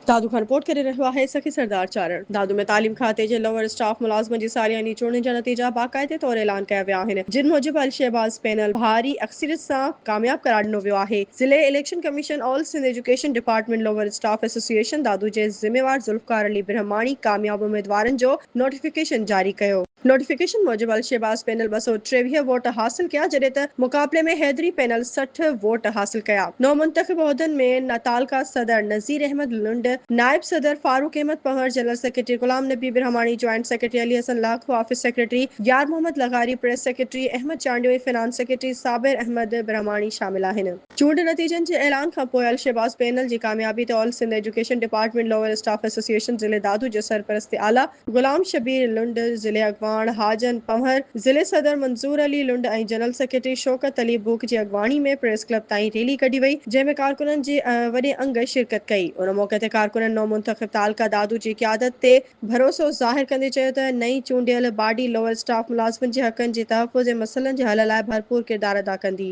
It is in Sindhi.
دادو کان رپورٽ ڪري رهيو آهي سخي سردار چارڻ. دادو ۾ تعليم کاتي جي لوئر اسٽاف ملازمن جي سالياني چونڊن جا نتيجا باقاعدي طور اعلان ڪيا ويا آهن جن موجب الشهباز پينل ڀاري اڪثريت سان ڪامياب قرار ڏنو ويو آهي. ضلعي election commission all Sindh education department lower staff association Dadu جي ذميوار ذوالفقار علي برهماڻي ڪامياب اميدوارن جو نوٽيفڪيشن جاري ڪيو. نوٽيفڪيشن موجب الشهباز پينل 223 ووٽ حاصل ڪيا جڏهن ته مقابلي ۾ حيدري پينل 60 ووٽ حاصل ڪيا. نو منتخب عهدن ۾ تعلقه صدر نذير احمد لنڊ، نائب صدر Farooq Ahmed Panhwar, general secretary Ghulam Nabi Brahmani, joint secretary Ali Hassan Lakho, office secretary Yar Muhammad لغاري، press secretary Ahmed Chandio ۽ finance secretary Sabir Ahmed Brahmani شامل آهن. چونڊ نتيجن جي اعلان کانپوء الشهباز پينل جي ڪاميابي تي all Sindh education department lower staff association ضلعي دادو جي سرپرست اعليٰ غلام شبير لنڊ، ضلعي اڳواڻ حاجن پنهور، ضلعي صدر منظور علي لنڊ ۽ جنرل سيڪريٽري شوڪت علي بوڪ جي اڳواڻي ۾ پريس ڪلب تائين ريلي ڪڍي وئي، جنهن ۾ ڪارڪنن جي وڏي انگ شرڪت ڪئي. ان موقعي تي ڪارڪنن نو منتخب تعلقه دادو جي قيادت تي ڀروسو ظاهر ڪندي چيو ته نئين چونڊيل باڊي لوئر اسٽاف ملازمن جي حقن جي تحفظ ۽ مسئلن جي حل لاء ڀرپور ڪردار ادا ڪندي.